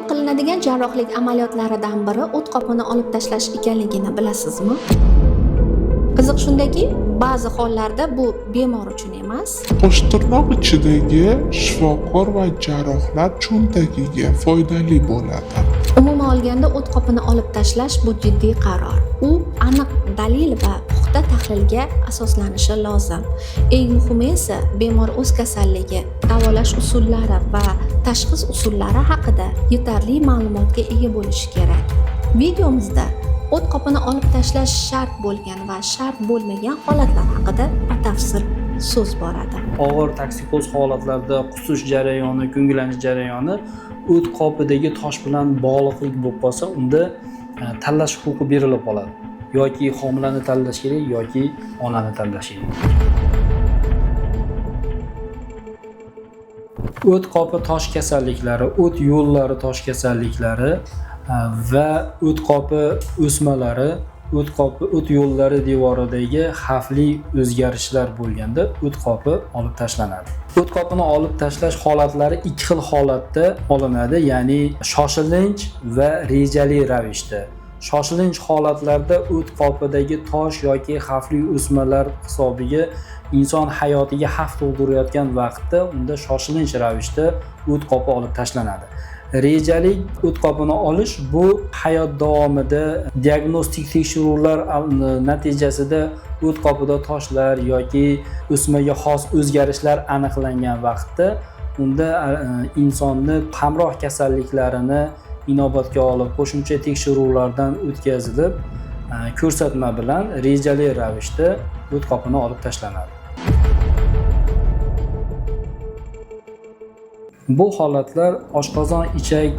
Ko'p qilinadigan jarrohlik amaliyotlaridan biri o't qopini olib tashlash ekanligini bilasizmi? Qiziq shundaki, ba'zi hollarda bu bemor uchun emas, Qo'shtirnoq ichidagi shifokor va jarrohlar cho'ntagiga foydali bo'ladi. Umuman olganda o't qopini olib tashlash bu jiddiy qaror. U aniq dalil va puxta tahlilga asoslanishi lozim. Eng muhimi esa bemor o'z kasalligi, davolash usullari va tashxis usullari haqida yetarli ma'lumotga ega bo'lishi kerak. Videomizda o't qopini olib tashlash shart bo'lgan va shart bo'lmagan holatlar haqida batafsil so'z boradi. Og'ir toksikoz holatlarda qusish jarayoni, ko'ngillanish jarayoni o't qopidagi tosh bilan bog'liqlik bo'lib qolsa, unda tanlash huquqi berilib qoladi. Yoki homilani tanlash kerak, yoki onani tanlash kerak. O't qopi tosh kasalliklari, o't yo'llari tosh kasalliklari va o't qopi o'smalari, o't qopi o't yo'llari devoridagi xavfli o'zgarishlar bo'lganda o't qopi olib tashlanadi. O't qopini olib tashlash holatlari ikki xil holatda olinadi, ya'ni shoshilinch va rejali ravishda. Shoshilinch holatlarda o't qopidagi tosh yoki xavfli o'smalar hisobiga inson hayotiga xavf tug'dirayotgan vaqtda unda shoshilinch ravishda o't qopi olib tashlanadi. Rejali o't qopini olish bu hayot davomida diagnostik tekshiruvlar natijasida o't qopida toshlar yoki o'smaga xos o'zgarishlar aniqlangan vaqtda unda insonni hamroh kasalliklarini inobatga olib qo'shimcha tekshiruvlardan o'tkazilib ko'rsatma bilan rejali ravishda o't qopini olib tashlanadi. Bu holatlar oshqozon ichak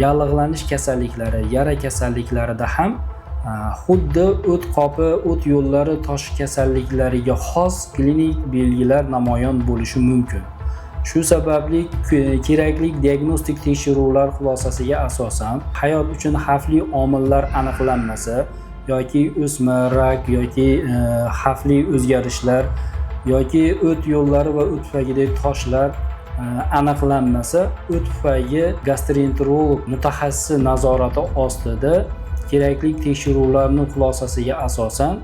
yallig'lanish kasalliklari, yara kasalliklarida ham xuddi o't qopi, o't yo'llari tosh kasalliklariga xos klinik belgilar namoyon bo'lishi mumkin. Shu sababli kerakli diagnostik tekshiruvlar xulosasiga asosan hayot uchun xavfli omillar aniqlanmasa yoki o'sma, rak yoki xavfli o'zgarishlar yoki o't yo'llari va o't pufagidagi toshlar aniqlanmasa, o't pufagi gastroenterolog mutaxassisi nazorati ostida kerakli tekshiruvlarning xulosasiga asosan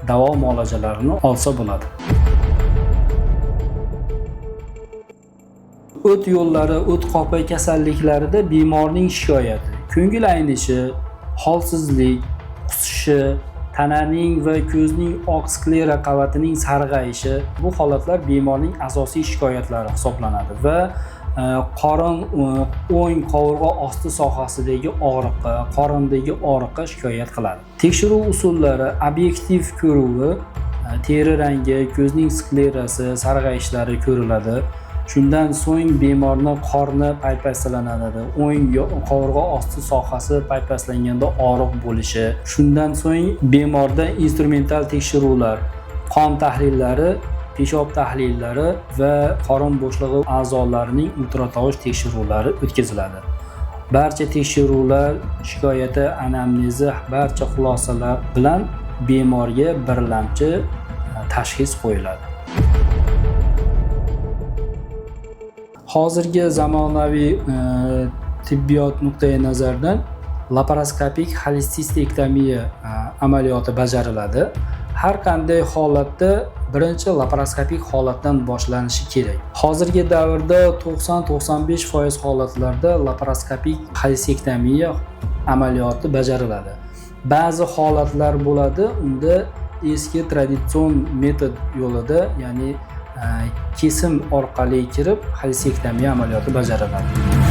davo muolajalarini olsa bo'ladi. O't yo'llari, o't qopi kasalliklarida bemorning shikoyati ko'ngil aynishi, holsizlik, qusishi, tananing va ko'zning oq sklera qavatining sarg'ayishi, bu holatlar bemorning asosiy shikoyatlari hisoblanadi va qorin o'ng qovurg'a osti sohasidagi og'riqqa, qorindagi og'riqqa shikoyat qiladi. Tekshiruv usullari obyektiv ko'ruvi, teri rangi, ko'zning sklerasi sarg'ayishlari ko'riladi. Shundan so'ng bemorni qorni paypaslanadi, o'ng qovurg'a osti sohasi paypaslanganda og'riq bo'lishi. Shundan so'ng bemorda instrumental tekshiruvlar, qon tahlillari, peshob tahlillari va qorin bo'shlig'i a'zolarining ultratovush tekshiruvlari o'tkaziladi. Barcha tekshiruvlar, shikoyati, anamnezi, barcha xulosalar bilan bemorga birlamchi tashxis qo'yiladi. Hozirgi zamonaviy tibbiyot nuqtai nazaridan laparoskopik xolesistektomiya amaliyoti bajariladi. Har qanday holatda birinchi laparoskopik holatdan boshlanishi kerak. Hozirgi davrda 90-95% holatlarda laparoskopik xolesistektomiya amaliyoti bajariladi. Ba'zi holatlar bo'ladi, unda eski traditsion metod yo'lida, ya'ni kesim orqali kirib xolesistektomiya amaliyoti bajariladi.